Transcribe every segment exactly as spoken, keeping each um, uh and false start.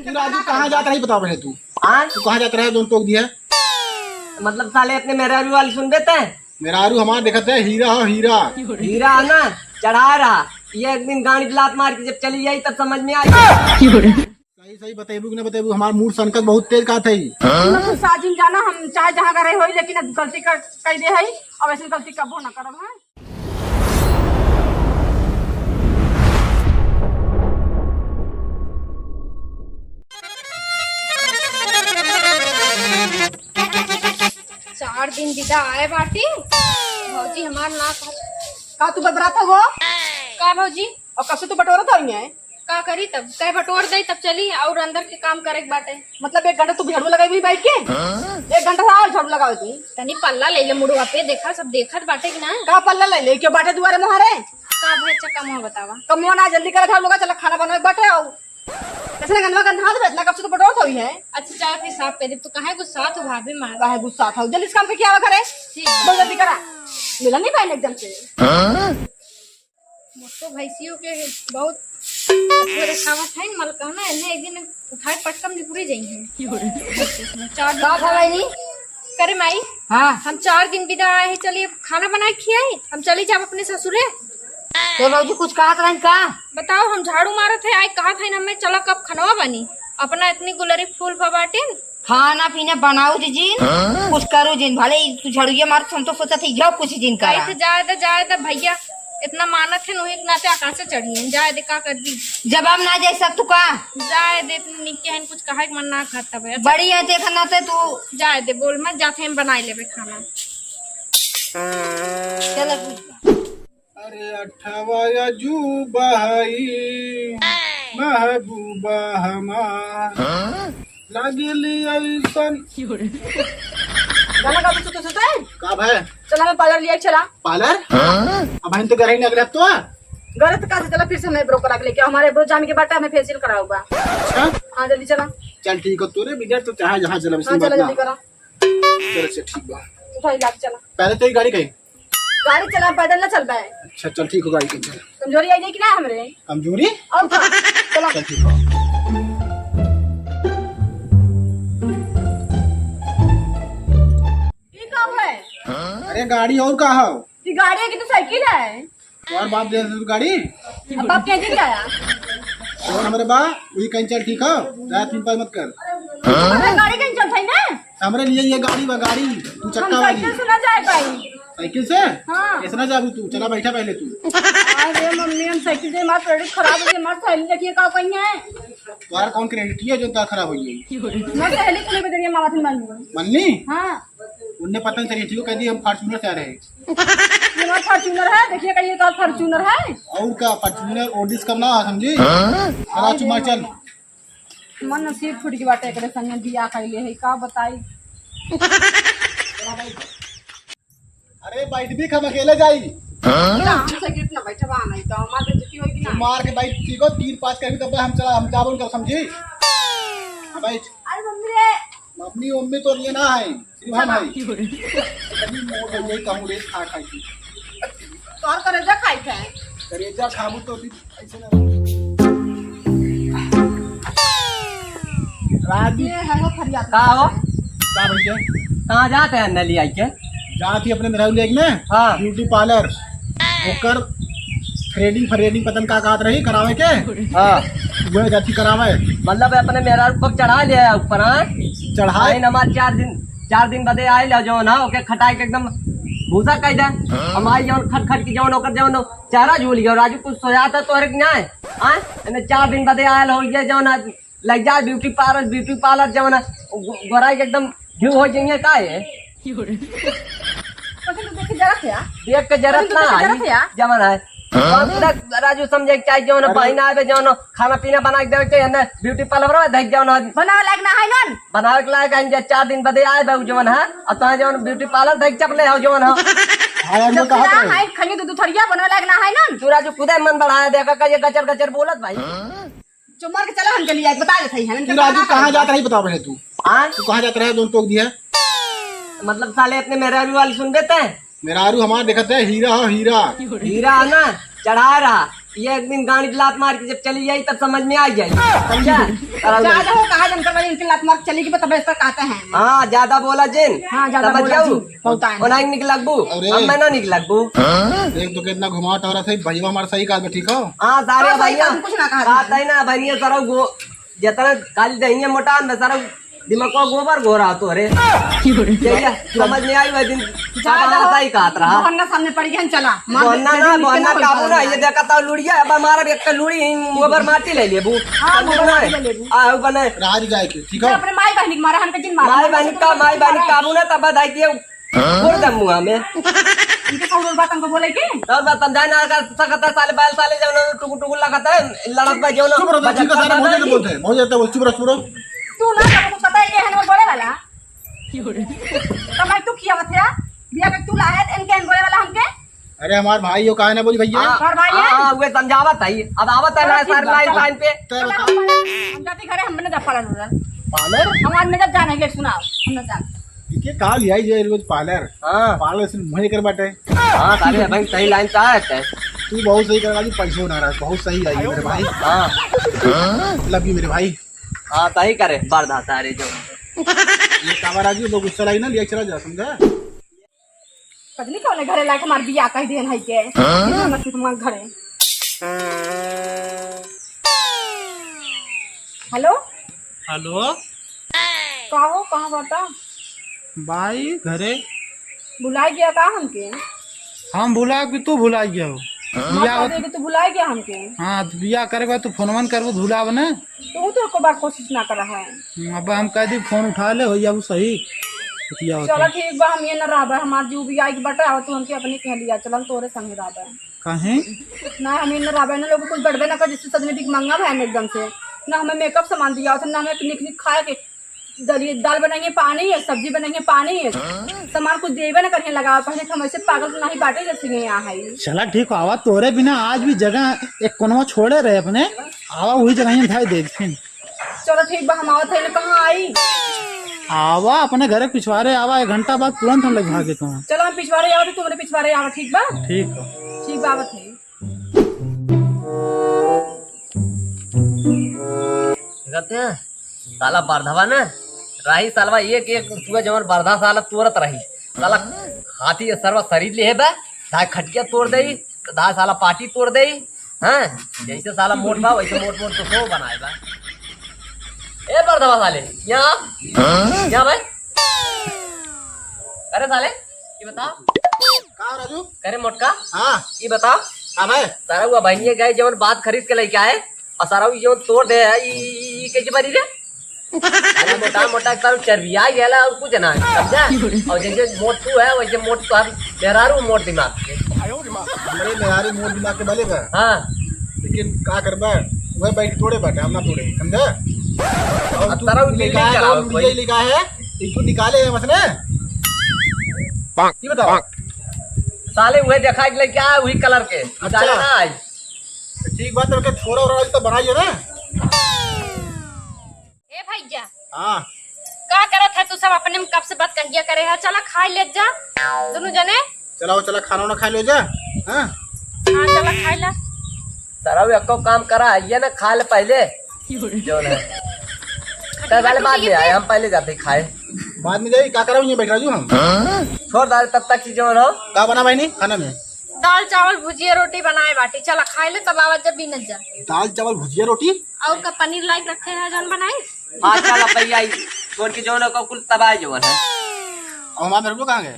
तू राजू कहाँ जात रही, बताओ पहले तू। हाँ? तू कहाँ जात रहे, दोनों टोक दिया? मतलब साले अपने मेहरारू वाली सुन देते हैं। मेहरारू हमार देखत है, हीरा हो, हीरा। हीरा है ना, चढ़ा रहा। ये एक दिन गाड़ी लात मार के जब चली जाई तब समझ में आई। सही सही बतेबू कि ना बतेबू, हमार मूड सनकत बहुत तेज का थई। मतलब साजिन जाना, हम चाहे जहाँ का रहे होई, लेकिन अब गलती कर, कर दे है, अब ऐसी गलती कबो ना करब है। चार दिन बिदा आए बाटी, भौजी हमार ना कह-, का तू बबरात हो? का भौजी? और कब से तू बटोरत हो है? का करी तब, कह बटोर दे तब चली, और अंदर के काम करे के बाटे। मतलब एक घंटा तू झाड़ू लगाई बैठ के? हाँ? एक घंटा से और झाड़ू लगावे तू। तनी पल्ला ले ले मुड़वा पे, देखा सब देखत बाटे कि ना। का पल्ला ले ले, क्यों बाटे दुआरे मुहारे? का भाई, अच्छा कमवा बतावा। कमवा ना, जल्दी करा झाड़ू लगा, चला खाना बनावे के बाटे। और कैसे गंदवा गंधा हाथ में इतना कब से तू बटोरत हुई है? अच्छा चला फिर साफ कर दे, तू काहे गुस्सात हो भाभी मार? काहे गुस्सात हो? जल्दी से काम पे किया करे। ठीक। बहुत जल्दी करा। मिला नहीं पाए एकदम से। हाँ? मोटो भैंसियों के बहुत अथी रखावत है, मलकाना, इन्हें एक दिन उठाए पटकम भी पूरे जाई है। चार दिन का था बहनी? करे माई, हाँ। हम चार दिन बिदा आए हैं, चलिए खाना बनाए खियाई, हम चली जाब अपने ससुरे। तो भौजी कुछ कहत रहन का? बताओ, हम झाड़ू मारत है, आए कहत है ना, मैं चला कब खनवा बनी, अपना इतनी गुलरी फूल भबाटिन। खाना पीना बनाऊ जी जिन, हाँ? कुछ करू जिन, भले ही तू झड़ुए मारत, हम तो सोचत है यो कुछ जिन करा। ऐसे जाए दे, जाए दे भैया, इतना मानत है, नोहे के नाते आकाश से चढ़ी है, जाए दे, का कर दी? जवाब ना दे सक तू का? जाए दे, इतनी निक्के हैं, कुछ कहे के मन ना करता भैया। बड़ी है, देखा ना ते तू। जाए दे, बोल मत, जाते हम बनाए लेबे खाना। चल अब। अरे अठवा अजूबा हई महबूबा हमार। हाँ? लागेली ऐसन। गाना गा सुते सुते। का भाई? चला मैं पार्लर लिया चला। पार्लर? हाँ? अब हम तो घर ही नहीं अगले हफ्ते। गलत का से चला फिर से मैं ब्रोकर आके लेके आओ। हमारे ब्रो जान के बाटा हमें फेशियल कराऊगा। अच्छा? हाँ जल्दी चला। चल ठीक है, तोरे बिगड़ तो चाहे जहाँ चला, हाँ चला जल्दी करा। चल, अच्छा, ठीक बा। उठाई लाग, चला। पैदल तेरी गाड़ी कहीं? गाड़ी चला, पैदल ना चल पाए। अच्छा, चल, ठीक हो, गाड़ी कहीं चल। कमजोरी आई कि ना हमरे? कमजोरी? और का? चला। चल, ठीक हो। ये का है? अरे, गाड़ी और का हो? ये गाड़ी है कि तो साइकिल है? तोहर बाप दे दे तू गाड़ी? अब बाप कैसे जाया? और हमरे बा, वही कहीं चल, ठीक है? रात में पाई मत कर। हमरे गाड़ी कहीं चल थाई ना? हमरे लिए ये गाड़ी बा, गाड़ी, तू चक्का हम वाली। साइकिल से ना जाए पाई। साइकिल से? हाँ। कैसे ना जाबू तू? चला बैठा पहले तू। अरे मम्मी, हम साइकिल से, हमार क्रेडिट खराब हो गया, हमार सहेली देखिए का कहीं है। तोहर कौन क्रेडिट है जो तोहर खराब हो गई? मैं सहेली को नहीं बदलिए, मामा तुम मान लो। मन्नी? हाँ। उनने पता नहीं चली थी, वो कहती हम Fortuner से आ रहे हैं। ये हमारा Fortuner है, देखिए कहीं ये तो Fortuner है। और का Fortuner और डिस्क ना समझी? हाँ? चला चुमा चल। मन नसीब फूट के बाटे एकरे संगे बियाह कइले है, का बताई। अरे बैठ भी, हम अकेले जाई। ना, हम से गिफ्ट ना बैठवा नहीं तो हमार बेइज्जती होई कि ना? मार के बैठ, ठीक हो, तीन पाँच कभी तब हम चला, हम जाबो कर समझी। बैठ। अरे मम्मी रे। मम्मी, मम्मी तो ये ना है। सिर्फ हम है। कभी मोर हो जाई, कहूँ रेत खा खाई थी। तोहर करेजा खाई थे। करेजा खाबू तो भी ऐसे ना। राजू। ये है हो फरियाद। का हो? का भैया? कहाँ जात है नली आई के? जात ही अपने मेहरारू लेके ना। हाँ। ब्यूटी पार्लर। ओकर थ्रेडिंग फ्रेडिंग पतन का कहत रही करावे के। हाँ। वह जाती करावे। मतलब अपने मेहरारू को चढ़ा लिया है ऊपर, हाँ? चढ़ाए। आइन हमार चार दिन, चार दिन बदे आए ले जौन, हाँ, ओके खटाए के एकदम भूसा कह दे। हम आई जौन खट खट की जौन ओकर जौन चारा झूल गयो। राजू कुछ सोचा था तोहरे की ना है? हाँ? इन्हें चार दिन बदे आयल हो ये जौन आज लग जाए ब्यूटी पार्लर, ब्यूटी पार्लर जौन है, गो-, गोराई के एकदम घी हो जाइए का है? पसंद तो देख के जरा थे यार। देख के जरा पसंद तो ना देख के जरा आई, थे यार। जवन है। हाँ? कौन सा राजू समझे के चाहिए, जौन अरे। बहिना आवे, जौन खाना पीना बना के देवे के चाहिए, ना ब्यूटी पार्लर में देख जौन है। बनावे लायक ना है नन। बनावे के लायक है, जे चार दिन बदे आए बा, जौन है, और तोहे जौन ब्यूटी पार्लर देख चपले हो, जौन है। हाँ, यार, मैं जब कहा ना था। है, खंगी दू, दू थरिया बनावे लायक ना है नन। तू राजू खुदे मन बढ़ाया, देखा का ये गचर गचर बोलत भाई। हाँ? चुप मार के चला, हम चली जाए, बता देते हैं, तू राजू कहाँ जात रही, बताओ पहले तू। हाँ? तू कहाँ जात रहे, दोनों टोक दिया? मतलब साले अपने मेहरारू वाली सुन देते हैं। मेहरारू हमार देखत है, हीरा हो, हीरा। हीरा है ना, चढ़ा रहा। ये एक दिन गाड़ी पे लात मार के जब चली जाई, तब समझ में आ जाई। समझा? ज्यादा हो कहा, जनता वाली इनकी लात मार के चली गई, तब ऐसा कहते हैं। हाँ, ज्यादा बोला जिन। हाँ, ज्यादा समझ बोला जाऊ। जिन, बहुत आए। ओनाई निक लगबू, अरे। हम मैं ना निक लगबू। देख तो कितना घुमावत औरत है, भैया हमारा सही कहा, ठीक हो? हाँ, सारे हाँ, सही भैया। कहा, कुछ ना कहा हाँ, तुमने। तई ना, भैया, सारा गो-, जितना काली दहिया मोटा, मैं सारा दिमाग को गोबर घोरा तो रे। ये समझ में आई वह दिन, ज्यादा सब हो, सही कहत रहा। बहन्ना सामने पड़ गया, चला। मार बोलना दे, ना, दे, बोलना निकल काबू ना, पड़ा। ये देखा था लुड़िया, अब हमारा एक लुड़ी, गोबर माटी ले लेबू। हाँ, समझ गोबर में माटी आए? ले लेबू। आ, वो बने। राज गाय के, ठीक है? अपने माई बहनी के मारा, हमके जिन मारा। माई बहनी का, माई बहनी काबू ना, तब बताई दिए। बोल दे मुँह में। इनके कौन और बात हमको बोले के? और बात हम जाए ना कर सकता, साले बैल साले जब ना टुकु टुकु लगता है, लड़त बा जो ना चुप रहो, बजट ठीक है, सारे करता भौजी है। बोलते हैं, भौजी तो बोल, चुप रहो, चुप रहो। तू ना सब कुछ पता है, ये है ना बोले वाला। तो मैं तू किया बतिया, बिया के तू लाहे, इनके हम बोले वाला हमके? अरे हमार भाई हो, काहे ना बोली भैया? हाँ, और भाई है? हाँ, हाँ, उहे समझावत है। अब आवत है ना, अरे, सर, लाइन, लाइन पे। तय बता। हम जाती घरे, हमने जब पालन हो रहा। पार्लर? हमारे में जब जाने के सुनाओ, हमने जान। ठीक है, काल यही जो रोज पार्लर। हाँ। पार्लर से मुँह कर बैठे। हाँ, सारे भाई सही लाइन पे आए थे। तू बहुत सही कर, पैसों ना रहा, बहुत सही आई मेरे भाई। हाँ। लव यू मेरे भाई। हाँ, सही करे, बर्दाश्त आ रही जो। ये कावा राजू, लोग गुस्सा लाई ना, लिया चला जा, समझा? पत्नी कौन है घरे लाके हमार बियाह कह दिहन है के? हाँ? कितना मत तुम्हार घरे। हेलो? हेलो? का हो, कहाँ बाटा? भाई, घरे। भुला गया का हमके? हम भुला कि तू भुला गया हो? हाँ, बियाह कह दे कि तू भुला गया हमके। हाँ, तो बियाह करे के बाद तू फोनवन करबो, भुलाब ना। तू तो एको बार कोशिश ना करा है। हम्म, अब हम कह दी फोन उठा ले, हो जाबू सही। बतिया होता। चलो ठीक बा, हम ये न रहबे, हमार जीव भी आई के बटे, आवा तू हमके अपने कह लिया, चल हम तोरे संगे रहबे। काहे? ना, हम ये न रहबे, ना लोग कुछ बढ़बे ना कर, जिससे सजने भिखमंगा भए एकदम से। ना हमें मेकअप सामान दिया होता, ना हमें निक निक खाए के दलिए, दाल बनाएंगे पानी है, सब्जी बनाएंगे पानी है, सामान कुछ देवे ना करिए लगावा, पहले तो हम ऐसे पागल तो नहीं बाटे जैसे ये यहाँ है। चला ठीक हो, आवा तोरे बिना आज भी जगह एक कोनवा छोड़े रहे अपने, आवा वही जगह ही उठाई दे फिर। चलो ठीक बा, हम आवत है ना, कहाँ आई? आवा अपने घरे पिछवारे आवा, एक घंटा बाद तुरंत हम लोग भागे तो। चलो हम पिछवारे आवत है, तुम्हारे पिछवारे आवा, ठीक बा? ठीक हो। ठीक बा, आवत है। देखते हैं, साला बरधवा ना रही, सालवा एक एक चुआ जवन बरधा साला तोरत रही। साला हाथी के सरवा शरीर ले बा, धाय खटिया तोड़ दे, धाय साला पाटी तोड़ दे। हाँ, जैसे साला मोट बा वैसे मोट मोट तो सो बनाए बा। ए बरधवा साले, यहाँ आ। यहाँ भाई। अरे साले, ये बताओ। का हो राजू? अरे मोटका। हाँ। ये बताओ। हाँ भाई। सारा हुआ बहनिया गए जवन बात खरीद के लेके आए और सारा ये जवन तोड़ दे है, ये, ये, ये, ये कैसे बनी रे? अरे मोटा मोटा एक तारू चर्बिया गेला और कुछ ना, समझा? और जैसे मोट तू है वैसे मोट तो हम मेहरारू मोट दिमाग के। हमरे मेहरारू मोट दिमाग के भले बा। हाँ। लेकिन का करबा, वह बैठ तोड़े बाटे, हम ना तोड़े, समझा? और अब तू तारा उनके लेके लिए आया, चला और कोई। मुझे लेके आया है, एक तो निकाले है बस ने। ये बताओ। साले वही देखा के लेके आया, वही कलर के। अच्छा। निकाले ना आई। तो ठीक बात है, छोरा और तो बनाइए ना। ए भैया। हाँ। का करत है तू सब अपने में कब से बात कहिया करे है? चला खाई ले जा दोनों जने। चला वो चला खाना वाना खा लो जा। हाँ। हाँ, चला खाई ला। सारा वो एको काम करा है, ये ना खा ले पहले। जो है। तो पहले बाद में आए, हम पहले जाते खाए। बाद में जाई, का करा, ये बैठ रहा हूँ हम। छोड़ डाले तब तक की जो हो। का बना बहनी खाना में? दाल चावल भुजिया रोटी बनाए बाटी, चला खाई ले तब आवत जब बीनत जा। दाल चावल भुजिया रोटी? और का पनीर लाइक रखे हैं जौन बनाई? हाँ, चल अब भैया, छोड़ के जौन ओकर कुल तबाह जवन है। और हमार मेहरारू कहाँ गए?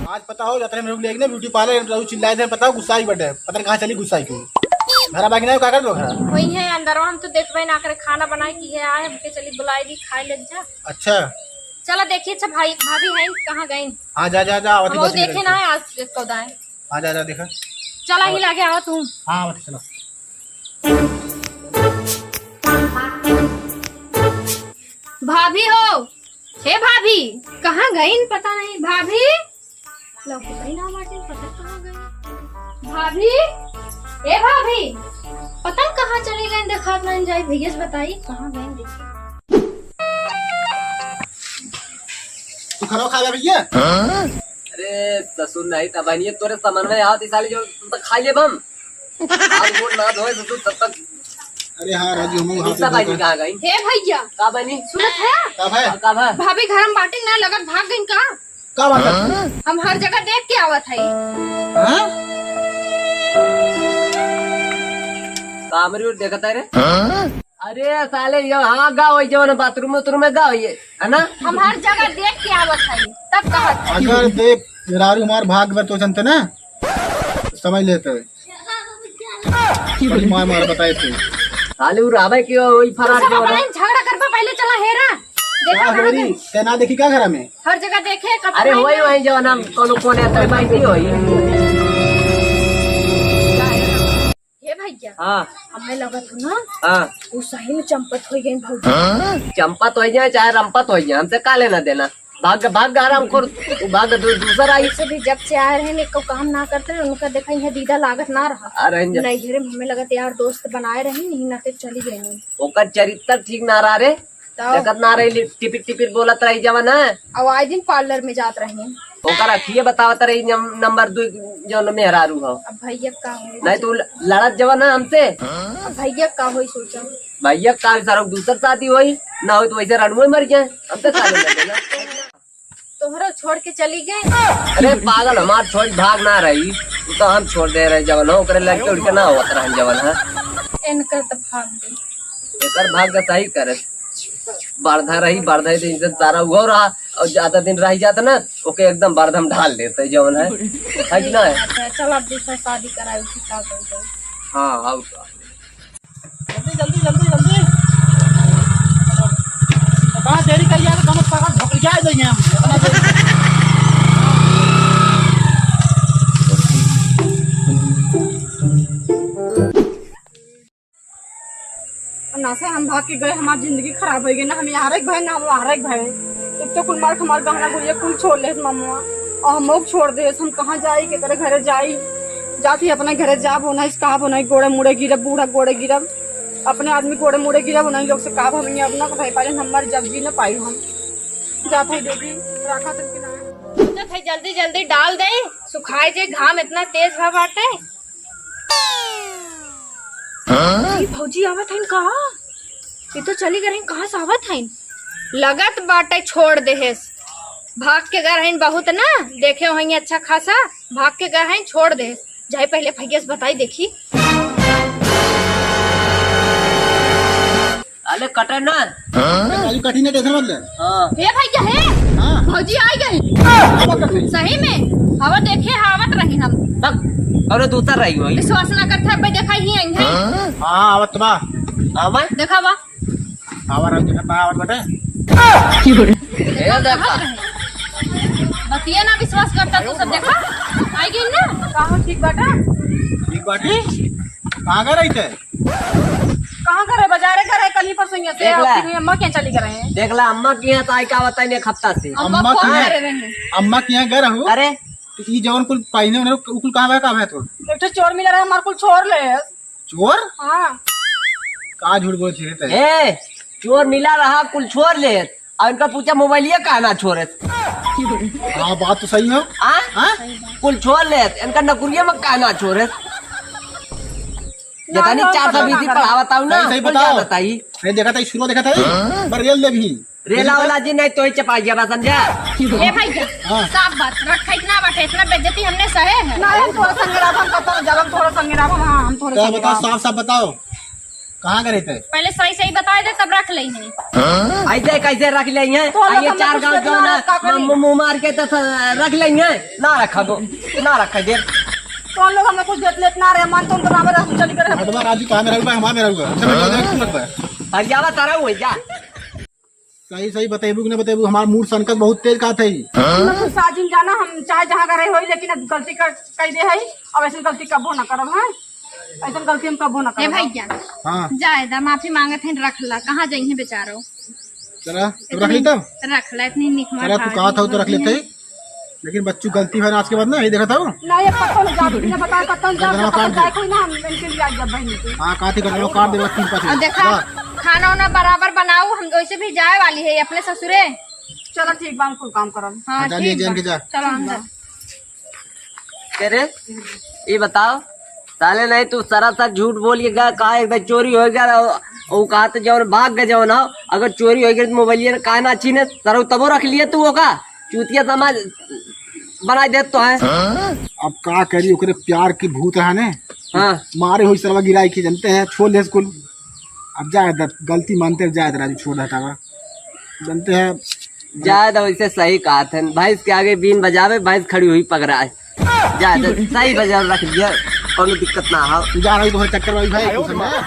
आज पता हो, जतरे मेहरारू लेके ना ब्यूटी पार्लर, मेहरारू चिल्लाए दे, पता हो, गुस्सा ही बटे। पता नहीं कहाँ चली गुस्सा ही क्यों। घर बाकी ना, का कर दो घर? वही है अंदरवा, हम तो देखबे ना करे, खाना बनाए की है, आए, हमके चली बुलाई दी, खाए ले जा। अच्छा। चला देखिए, अच्छा भाई, भाभी हैं, कहाँ गई? हाँ, जा, जा, जा, आवत हम बस में देखे ना बैठ है आज कौदा है। हाँ, जा, जा, देखा। चला ही लागे आवा तू। हाँ, आवत, चलो। भाभी हो, हे भाभी, कहाँ गईन पता नहीं। भाभी, लौकत ही ना बाटे, पता कहाँ गईन। भाभी, ए भाभी, पता न कहाँ चली गईन, देखात नहीं जाई, भैया से बताई कहाँ गईन, देखी। तू खाना खा ले भैया। अरे ससुर नहीं था बहनिया, तोरे समन्वय आवत इस साली जो तुम तो खा ले बम। हाथ गोड़ ना धोए ससुर तब तक। अरे हाँ राजू, हम हाथ गुस्सा धो बाजी के। कहाँ गई? हे भैया, का बनी? सुनत है? का भाई? का भाई? भाभी घर में बाटिन ना, लगत भाग गईन का? का बात है? हम हर जगह देख के आवत है। हाँ? कामरी ओर देखत है रे। अरे साले, ये हाँ गाओ, ये जो ना बाथरूम उथरूम में गाओ, ये है ना? हम हर जगह देख के आवत है, तब कहत है। अगर देख मेहरारू हमार भाग में तो जनते ना, समझ लेते। बड़ी मार मार बताए थे। खाली उ रहबे कि वही फरार दूसरा के वाला। बहन झगड़ा करबा, पहले चला हेरा। देखा का कहाँ होरी? गई? ते ना देखी का घर में? हर जगह देखे, कब अरे नहीं होई गई? वही जवन हम कोनो कोने अंदर बैठी होई। हे भैया, हाँ। हमें लगत हो ना, हाँ। वो सही में चंपत हो गई भौजी। चंपत हो जाए चाहे रंपत हो जाए, हमसे का लेना देना? भाग, भाग गा हरामखोर, तू भाग, दू-, दूसर आई। वैसे भी जब से आए रहे, एको काम ना करते रहे, उनका देखा यहाँ दीदा लागत ना रहा। अरे, नहीं, घर में हमें लगत यार दोस्त बनाए रहे, नहीं ना ते चली गई। ओकर चरित्र ठीक ना रहा रे, तब? देखत ना रही, टिपिर टिपिर बोलत रही जवन है। अब आए दिन पार्लर में जात रहे। ओकर अखिए बतावत रही, नम-, नंबर दू जौन मेहरारू हो। अब भैया का होई? नहीं, तू ल-, लड़त जवन है हमसे। अब भैया का होई सोचा? भैया का सारा दूसर शादी होई, ना होई तो वैसे रणुए मर जाए। हम तो साले लगे ना। तोहरा छोड़ के चली गई। अरे पागल, हमार छोड़ भाग ना रही, तू तो हम छोड़ दे रहे जवन हो, ओकरे लड़के उड़के ना होत रहन जवन है। इनकर तो भाग गई। एकर भाग का सही करे। बारधा रही, बारधा ही दिन से सारा उहो रहा, और ज्यादा दिन रह जाता ना, ओके एकदम बारधा में ढाल देते जवन है, है कि ना है? अच्छा, चल अब दूसरा शादी कराए, उसी का कर दे। हाँ, और का। जल्दी, जल्दी, जल्दी, जल्दी। कहाँ देरी कर लिया तो कम से कम भोकरिया ही देंगे हम। इतना देरी। ना से हम भाग के गए, हमार जिंदगी खराब हो गई ना, हम यहाँ रह भय ना, हम वहाँ रह भय। एक तो कुल मार के हमार गहना गुड़िया कुल छोड़ लेत ममुआ, और हम लोग छोड़ दे, हम कहाँ जाई, केकरे घरे जाई? जात ही अपने घरे जाब, होना इस कहब, होना गोड़े मुड़े गिरब, बूढ़ा गोड़े गिरब, अपने आदमी गोड़े मुड़े गिरब, होना लोग से कहब, हम यहाँ अपना रह पाए, हम मर जब जी न पाई हम। जात है दीदी, रखा तुम किनारे। सोचत है जल्दी जल्दी डाल दे, सुखाए जे, घाम इतना तेज भा बाटे। हाँ? ई भौजी आवत हईन का? ई तो चली गए रहीन, कहाँ से आवत हईन? लगत बाटे छोड़ देहेस। भाग के गए रहीन बहुत ना, देखे होइहें अच्छा खासा, भाग के गए रहीन छोड़ देहेस। जाई पहले भैया से बताई देखी। अरे कटे ना। अरे कटी ना, tension मत ले। हाँ। हे भैया, हे। हाँ। भौजी आई गई। हाँ, कट गई। सही में? हवा देखे, आवत रही हम। तब, अरे दूसर रही होई। विश्वास ना करते, अब देखा ही आई है। हाँ, आवत बा। आवा। देखा बा। आवा रहा, देखा बा, आवत बटे। ए देखा। बतिया ना विश्वास करता तू सब, देखा? आई गई ना? का हो, ठीक बाटा? ठीक बाटी? कहाँ गए रही थे? कहाँ करे, बाजारे करे, कल ही परसों से देख ला। अपनी अम्मा के यहाँ चली गए रहे। देख ला, अम्मा के यहाँ तो आई का बताई एक हफ्ता से। अम्मा अम्मा फोन के यहाँ, करे रहे। अम्मा के यहाँ गए रहू? अरे। तो ई जवन कुल पहिने उन्हें उ कुल कहाँ बा, कहाँ बा तू? एक ठो चोर मिला रहे, हमार कुल छोड़ ले। चोर? हाँ। का झूठ बोलत रे तै? ए, चोर मिला रहा, कुल छोड़ ले। और इनका पूछा मोबाइलिया काहे ना छोड़े? हाँ, बात तो सही हो। हाँ? हाँ? कुल छोड़ ले, इनका नौकरिया में काहे ना छोड़े? जतानी ना, चार सौ बीसी पढ़ावत आऊ ना, सही, सही कुल बताओ। जानत आई। नहीं देखा था, शुरू देखा था, हाँ? पर रेल दे भी। रेला वाला जी नहीं तो ही चपा गया बा, समझा? ए भैया, हाँ। साफ बात, रखा इतना बाटे, इतना बेइज्जती हमने सहे है। ना, हम थोड़ा संगे रहा, हम कतौ जलम थोड़ा संगे रहा, हाँ, हम थोड़ा क्या संगे बताओ, रहा। साफ साफ बताओ। कहाँ करे थे? पहले सही सही बताए दे, तब रख लेंगे। ऐसे कैसे रख लेंगे? तो हम लोग ये हमने चार कुछ गांव कितना जो ना, का करी? मुंह, मुंह मार के तो स-, रख लेंगे। ना रखा दो, ना रखा दे। तो हम लोग हमें कुछ देत लेत ना रहे, मन तो उनको नाम रख चली करे। हटवा राजू, कहाँ में रहूँगा? हमारे में रहूँगा। अच्छा, मैं तो देख सुनत बा। हरियावा तारा हुई जा। सही सही बतेबू कि ना बतेबू? हमार मूड सनकत बहुत तेज का थई। मतलब साजिन जाना, हम चाहे जहाँ करे होई, लेकिन अब गलती कर, कर दे है, अब ऐसी गलती कबो ना करब है। ऐसन गलती हम कबो ना ए करब। भैया, हाँ। जाए दा, माफी मांगत हन, रख ला, कहाँ जइहें बेचारो। चला, तू रख ली तब? रख ला, इतनी निक मार चला, तू खावे कहा था, तो रख लेते हैं। लेकिन बच्चू गलती है, आज के बाद ना, ये देखा था वो? ना, ये पता ना, जा, बिना बताए पता ना, जा, गरम पता काट दे। जाए कोई ना, हम इनके लिए आ गया बहन के। हाँ, काटी गरम काट दे, तीन पाँच और देखा, जा। खाना उना बराबर बनाओ, हम वैसे भी जाए वाली है अपने ससुरे। चलो ठीक बा, हम कुल काम करब। हाँ, हाँ, जा, ले ठीक जान बा। के जा। चलो अंदर। के रे, ये बताओ, साले नहीं, तू सरासर झूठ बोल के गया, कहा एक चोरी हो गया, वो कहा तो जौन भाग गए जौन हो, अगर चोरी हो गई तो मोबाइल काहे ना छीने, सरऊ तबो रख लिए तू ओका, चूतिया समाज बनाई देत तो है। अब का करी, ओकरे प्यार की भूत है ने। हाँ। मारे होई सरवा गिराई के, जानते हैं, छोड़ दे स्कूल। अब जाए द, गलती मानते हैं, जाए द राजू, छोड़ हटावा, जानते हैं। जाए द, वैसे सही कहा थे, भैंस के आगे बीन बजावे, भैंस खड़ी हुई पगराए। जाए द, सही बजा रख दिया, कोनो दिक्कत ना हो। जा रही तो चक्कर वाली भाई, तू समझा?